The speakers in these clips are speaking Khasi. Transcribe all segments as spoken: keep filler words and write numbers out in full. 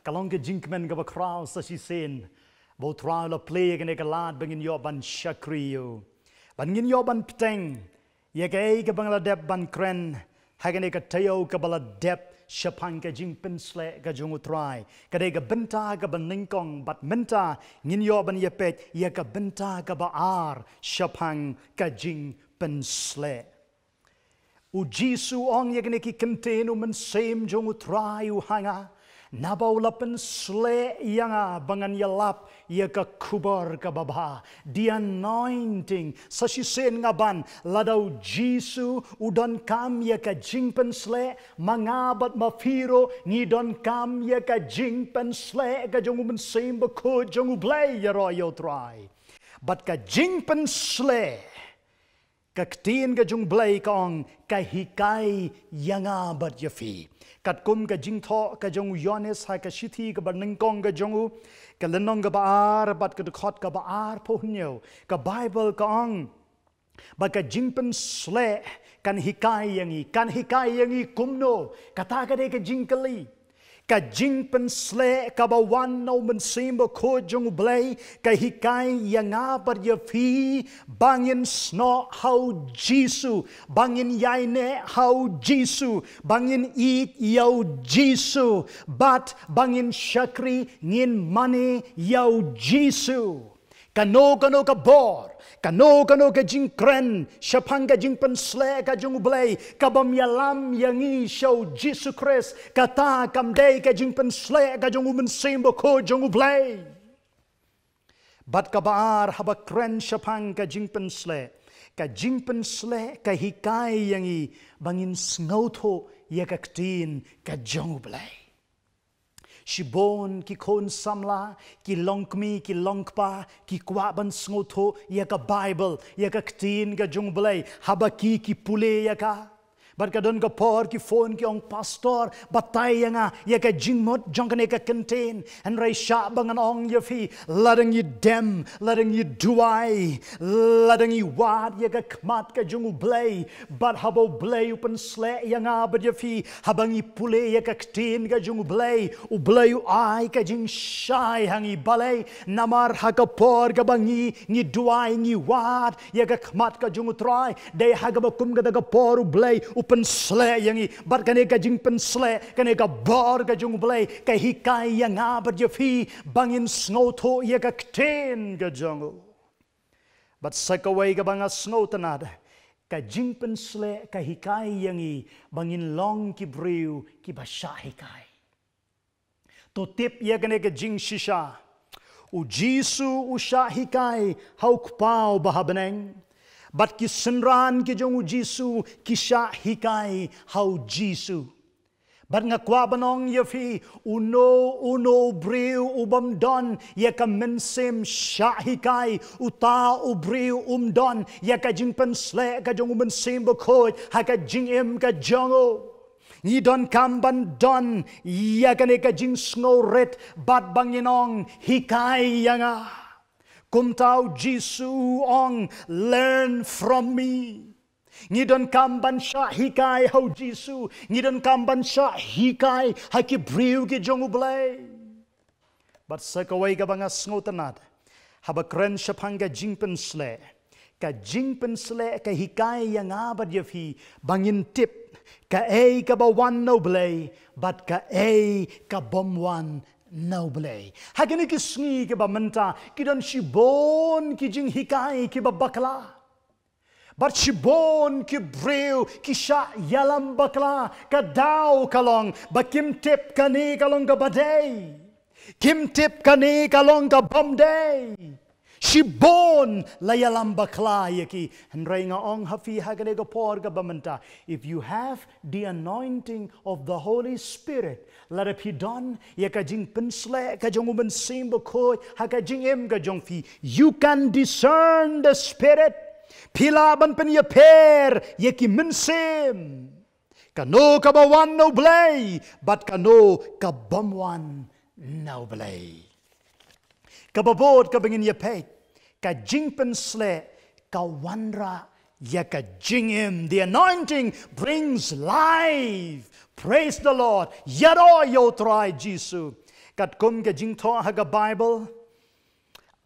Ka long ka jingkmen kaba khraw sa shisien ba U Trai u la plie ïa kane ka lad ba ngin ïoh ban shakri ïa u, ba ngin ïoh ban bteng ïa kaei kaba nga la dep ban kren ha kane ka taïew kaba la dep shaphang ka jingpynsleh ka jong U Trai. Ka dei ka bynta kaba nyngkong, bad mynta ngin ïoh ban ïapeit ïa ka bynta kaba ar shaphang ka jingpynsleh. U Jisu u ong ïa kine ki kyntien, U Mynsiem jong U Trai u ha nga, naba u la pynsleh ïa nga ba ngan ïalap ïa ka khubor kaba bha. The anointing. Sa shisien nga ban, lada U Jisu u donkam ïa ka jingpynsleh, ma nga bad ma phi ruh ngi donkam ïa ka jingpynsleh ka jong U Mynsiem Bakhuid jong U Blei. Ïaroh ïa U Trai. Bad ka jingpynsleh, ka ktien ka jong U Blei ka ong, ka hikai ïa nga bad ïa phi. Katkum ka jingthoh ka jong u Ïoannis ha ka shithi kaba nyngkong ka jong u, ka lynnong kaba ar bad ka dkhot kaba arphew hynñiew, ka Baibl ka ong ba ka jingpynsleh kan hikai ïa ngi. Kan hikai ïa ngi kumno? Kata ka dei ka jingkylli. Ka jingpynsleh kaba wan na U Mynsiem Bakhuid jong U Blei ka hikai ïa nga bad ïa phi ba ngin snoh ha U Jisu, ba ngin ïaineh ha U Jisu, ba ngin ïeit ïa U Jisu, bad ba ngin shakri, ngin mane ïa U Jisu. Kano kano ka bor, kano kano ka jingkren shaphang ka jingpynsleh ka jong U Blei, kabym ïalam ïa ngi sha U Jisu Khrist, kata kam dei ka jingpynsleh ka jong U Mynsiem Bakhuid jong U Blei. Bad kaba ar, haba kren shaphang ka jingpynsleh, ka jingpynsleh ka hikai ïa ngi ba ngin sngewthuh ïa ka ktien ka jong U Blei. Shibun ki khun samla, ki longkmie, ki longkpa, ki kwah ban sngewthuh ïa ka Baibl, ïa ka ktien ka jong U Blei, haba ki, ki pule ïa ka. Bad ka don ka por ki phone ki ong, Pastor, batai ïa nga ïa ka jingmut jong kane ka kyntien. Hynrei shah ba ngan ong ïa phi, lada ngi dem, lada ngi duwai, lada ngi wad ïa ka khmat ka jong U Blei, bad haba U Blei u pynsleh ïa nga bad ïa phi, haba ngi pule ïa ka ktien ka jong U Blei, U Blei u ai ka jingshai ha ngi. Balei? Namar ha ka por kaba ngi, ngi duwai, ngi wad ïa ka khmat ka jong U Trai, dei ha kaba kum kata ka por U Blei u pynsleh ïa ngi. Bad kane ka jingpynsleh, kane ka bor ka jong U Blei, ka hikai ïa nga bad ïa phi ba ngin sngewthuh ïa ka ktien ka jong u. Bad sa kawei kaba nga sngewtynnad, ka jingpynsleh ka hikai ïa ngi ba ngin long ki briew kiba shah hikai. To tip ïa kane ka jingshisha, U Jisu u shah hikai ha U Kpa uba ha bneng, bad ki synran ki jong U Jisu ki shah hikai ha U Jisu. Bad nga kwah ban ong ïa phi, uno uno u briew u bym don ïa ka mynsiem shah hikai, uta u briew um don ïa ka jingpynsleh ka jong U Mynsiem Bakhuid ha ka jingim ka jong u. Ngi donkam ban don ïa kane ka jingsngewrit bad ba ngin ong, hikai ïa nga. Kumta U Jisu u ong, learn from me. Ngi donkam ban shah hikai ha U Jisu. Ngi donkam ban shah hikai ha ki briew ki jong U Blei. Bad sa kawei kaba nga sngewtynnad, haba kren shaphang ka jingpynsleh, ka jingpynsleh ka hikai ïa nga bad ïa phi ba ngin tip kaei kaba wan na U Blei bad kaei ka bym wan na U Blei. Ha kine ki sngi kiba mynta, ki don shibun ki jinghikai kiba bakla. Bad shibun ki briew ki shah ïalam bakla. Ka daw ka long ba kim tip kane ka long kaba dei, kim tip kane ka long ka bym dei. Shibun la ïalam bakla ïa ki. Hynrei nga ong ha phi ha kane ka por kaba mynta, if you have the anointing of the Holy Spirit, lada phi don ïa ka jingpynsleh ka jong U Mynsiem Bakhuid ha ka jingim ka jong phi, you can discern the Spirit. Phi lah ban pynïapher ïa ki mynsiem, kano kaba wan na U Blei bad kano ka bym wan na U Blei. Kaba bud kaba ngin ïapeit, ka jingpynsleh ka wanrah ïa ka jingim. The anointing brings life. Praise the Lord. Ïaroh ïa U Trai Jisu. Katkum ka jingthoh ha ka Baibl,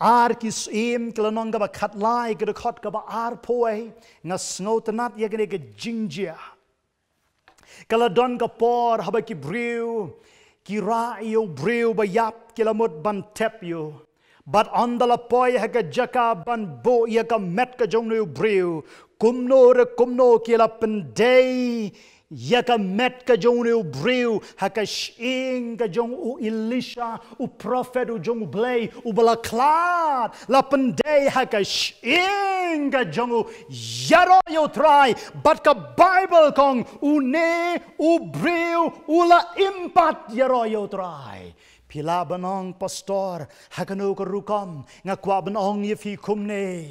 Ar Ki Syiem ka lynnong kaba khatlai, ka dkhot kaba arphew, nga sngewtynnad ïa kane ka jingjia. Ka la don ka por haba ki briew ki rah ïa u briew ba ïap, ki la mut ban tep ïa u. Bad ynda la poi ha ka jaka ban buh ïa ka met ka jong une u briew, kumno re kumno ki la pyndei ïa ka met ka jong une u briew ha ka shyieng ka jong u Elisha, u prophet u jong U Blei, uba la khlad, la pyndei ha ka shyieng ka jong u. Ïaroh ïa U Trai, bad ka Baibl ka ong, une u briew u la im pat ïaroh ïa U Trai. Phi lah ban ong, Pastor, ha kano ka rukom? Nga kwah ban ong ïa phi kumne.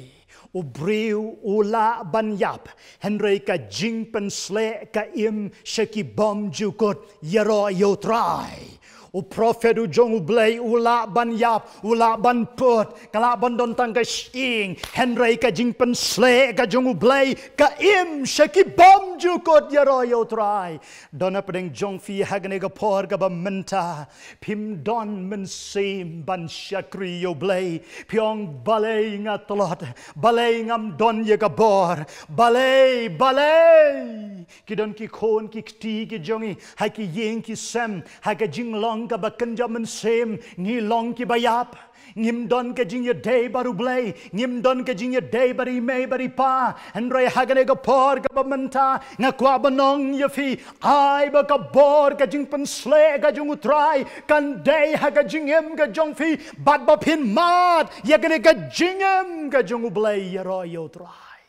U briew u lah ban ïap, hynrei ka jingpynsleh ka im sha ki bymjukut. Ïaroh ïa U Trai. U prophet u jong U Blei u lah ban ïap, u lah ban put, ka lah ban don tang ka shyieng, hynrei ka jingpynsleh ka jong U Blei ka im sha ki bymjukut. Ïaroh ïa U Trai. Don hapdeng jong phi ha kane ka por kaba mynta, phim don mynsiem ban shakri ïa U Blei. Phi ong, balei nga tlot, balei ngam don ïa ka bor, balei, balei. Ki don ki khun ki kti ki jong ngi ha ki ïing ki sem, ha ka jinglong kaba kynja mynsiem, ngi long kiba ïap. Ngim don ka jingïadei bad U Blei, ngim don ka jingïadei bad i mei bad i pa. Hynrei ha kane ka por kaba mynta, nga kwah ban ong ïa phi, ai ba ka bor ka jingpynsleh ka jong U Trai kan dei ha ka jingim ka jong phi, bad ba phin mad ïa kane ka jingim ka jong U Blei. Ïaroh ïa U Trai.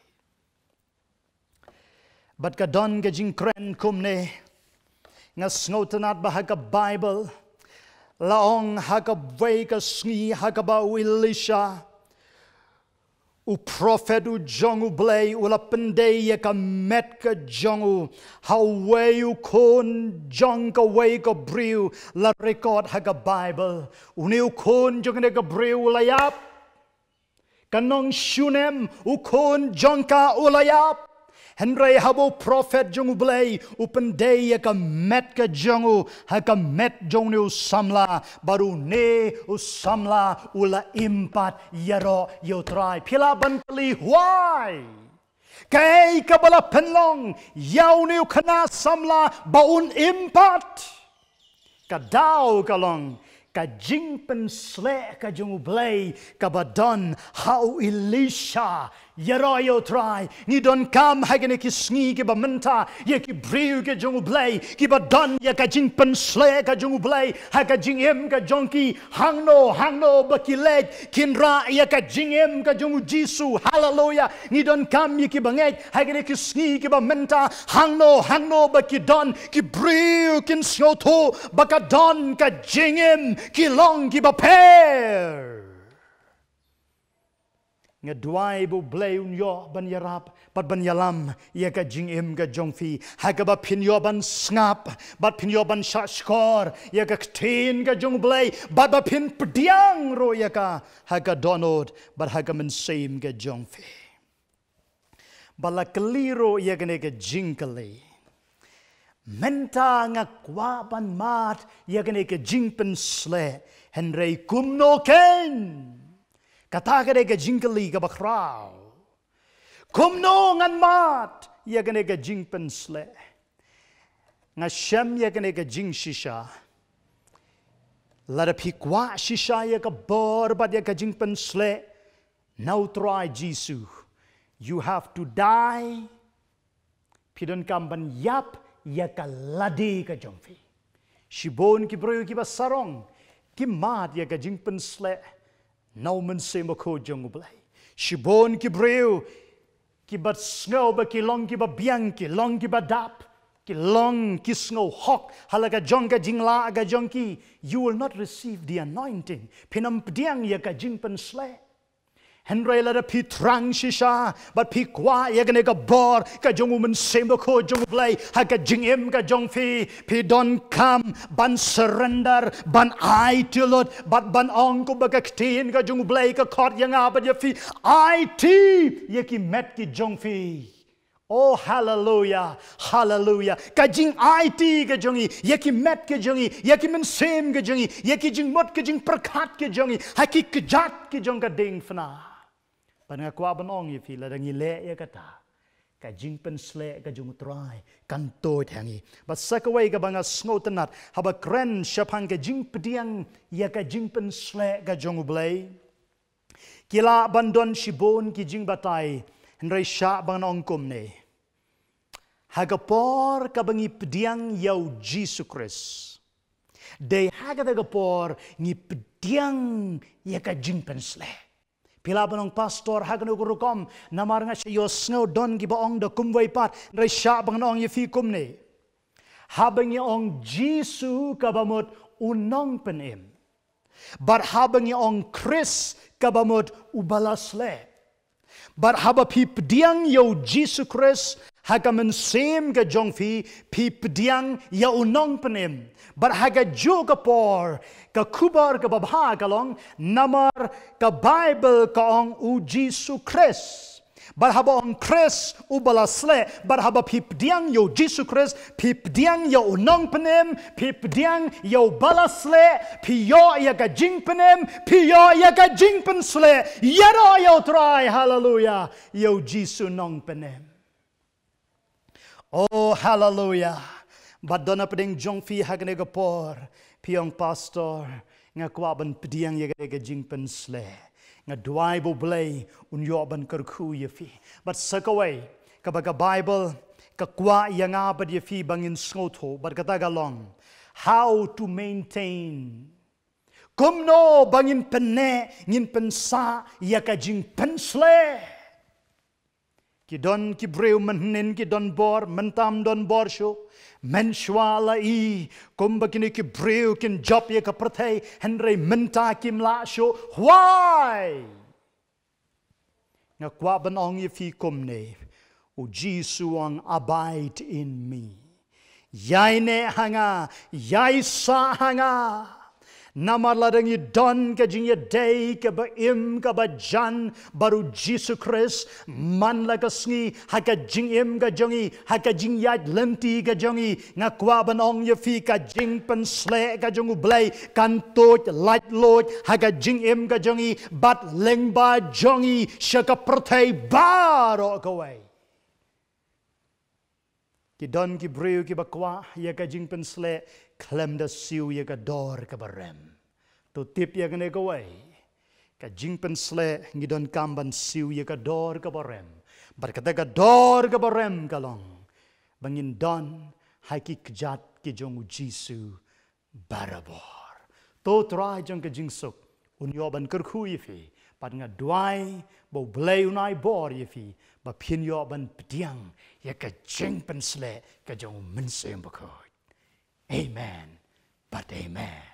Bad ka don ka jingkren kumne. Nga sngewtynnad ba ha ka Baibl la ong, ha kawei ka sngi ha kaba u Elisha, u prophet u jong U Blei, u la pyndei ïa ka met ka jong u ha uwei u khun jong kawei ka briew. La record ha ka Baibl, une u khun jong kane ka briew u la ïap. Ka nong Shunem, u khun jong ka u la ïap. Hynrei haba u prophet jong U Blei u pyndei ïa ka met ka jong u ha ka met jong une u samla, bad une u samla u la im pat. Ïaroh ïa U Trai. Phi lah ban kylli, why? Kaei kaba la pynlong ïa une u khynnah samla ba un im pat? Ka daw ka long ka jingpynsleh ka jong U Blei kaba don ha u Elisha. Ïaroh ïa U Trai. Ngi donkam ha kine ki sngi kiba mynta ïa ki briew ki jong U Blei kiba don ïa ka jingpynsleh ka jong U Blei ha ka jingim ka jong ki. Hangno hangno ba ki leit, kin rah ïa ka jingim ka jong U Jisu. Haleluia. Ngi donkam ïa ki bangeit ha kine ki sngi kiba mynta, hangno hangno ba ki don, ki briew kin sngewthuh ba ka don ka jingim, ki long kiba pher. Nga duwai ba U Blei un ïoh ban ïarap bad ban ïalam ïa ka jingim ka jong phi, ha kaba phin ïoh ban sngap bad phin ïoh ban shahshkor ïa ka ktien ka jong U Blei, bad ba phin pdiang ruh ïa ka ha ka dohnud bad ha ka mynsiem ka jong phi. Ba la kylli ruh ïa kane ka jingkylli. Mynta nga kwah ban mad ïa kane ka jingpynsleh, hynrei kumno keiñ? Kata ka dei ka jingkylli kaba khraw. Kumno ngan mad ïa kane ka jingpynsleh? Nga shem ïa kane ka jingshisha. Lada phi kwah shisha ïa ka bor bad ïa ka jingpynsleh na U Trai Jisu, you have to die. Phi donkam ban ïap ïa ka lade ka jong phi. Shibun ki briew kiba sarong ki mad ïa ka jingpynsleh na U Mynsiem Bakhuid jong U Blei. Shibun ki briew kiba sngew ba ki long kiba biang, ki long kiba dap, ki long ki sngew hok ha la ka jong ka jinglah ka jong ki. You will not receive the anointing. Phin ym pdiang ïa ka jingpynsleh. Hynrei lada phi thrang shisha bad phi kwah ïa kane ka bor ka jong U Mynsiem Bakhuid jong U Blei ha ka jingim ka jong phi, phi donkam ban surrender, ban aiti lut bad ban ong kumba ka ktien ka jong U Blei ka khot ïa nga bad ïa phi, aiti ïa ki met ki jong phi. Oh, haleluya, haleluya. Ka jingaiti ka jong ngi ïa ki met ka jong ngi, ïa ki mynsiem ka jong ngi, ïa ki jingmut ka jingpyrkhat ka jong ngi, ha ki kjat ka jong ka diengphna. Bad nga kwah ban ong ïa phi, lada ngi leh ïa kata, ka jingpynsleh ka jong U Trai kan tuid ha ngi. Bad sa kawei kaba nga sngewtynnat haba kren shaphang ka jingpdiang ïa ka jingpynsleh ka jong U Blei, ki lah ban don shibun ki jingbatai, hynrei shah ban ong kumne: ha ka por kaba ngi pdiang ïa U Jisu Khrist, dei ha kata ka por ngi pdiang ïa ka jingpynsleh. Phi lah ban ong, Pastor, ha kano ka rukom? Namar nga shu ïohsngew don kiba ong da kumwei pat. Hynrei shah ban ong ïa phi kumne: haba ngi ong Jisu, kaba mut U Nongpynim. Bad haba ngi ong Khrist, kaba mut Uba la sleh. Bad haba phi pdiang ïa U Jisu Khrist ha ka mynsiem ka jong phi, phi pdiang ïa U Nongpynim. Bad ha kajuh ka por, ka khubor kaba bha ka long, namar ka Baibl ka ong U Jisu Khrist. Bad haba ong Khrist Uba la sleh, bad haba phi pdiang ïa U Jisu Khrist, phi pdiang ïa U Nongpynim, phi pdiang ïa Uba la sleh, phi ïoh ïa ka jingpynim, phi ïoh ïa ka jingpynsleh. Ïaroh ïa U Trai, haleluya, ïa U Jisu Nongpynim. Oh, haleluya. Bad don na pdeng jong phi ha kane ka por, phi ong, Pastor, nga kwah ban pdiang ïa ka, ka jingpynsleh. Nga duwai ba U Blei un ïoh ban kyrkhu ïa phi. Bad sa kawei kaba ka Baibl ka kwah ïa nga bad ïa phi ba ngin sngewthuh, bad kata ka long, how to maintain. Kumno ba ngin pynneh, ngin pynsah ïa ka jingpynsleh. Ki don ki briew mynhynnin ki don bor, mynta ym don bor shuh. Mynshuwa la i kumba kine ki briew kin jop ïa ka pyrthei, hynrei mynta kim lah shuh. Why? Nga kwah ban ong ïa phi kumne: U Jisu u ong, "Abide in me." Ïaineh ha nga, ïaisah ha nga. Namar lada ngi don ka jingïadei kaba im kaba jan bad U Jisu Khrist man la ka sngi, ha ka jingim ka jong ngi, ha ka jingïaid lynti ka jong ngi, nga kwah ban ong ïa phi, ka jingpynsleh ka jong U Blei kan tuid laitluid ha ka jingim ka jong ngi bad lyngba jong ngi sha ka pyrthei baroh kawei. Ki don ki briew kiba kwah ïa ka jingpynsleh khlem da siew ïa ka dor kaba rem. To tip ïa kane kawei, ka jingpynsleh ngi donkam ban siew ïa ka dor kaba rem. Bad kata ka dor kaba rem ka long ba ngin don ha ki kjat ki jong U Jisu barabor. To Trai jong ka jingsuk un ïoh ban kyrkhu ïa phi, bad nga duwai ba U Blei un ai bor ïa phi ba phin ïoh ban pdiang ïa ka jingpynsleh ka jong U Mynsiem Bakhuid. Amen. Bad amen.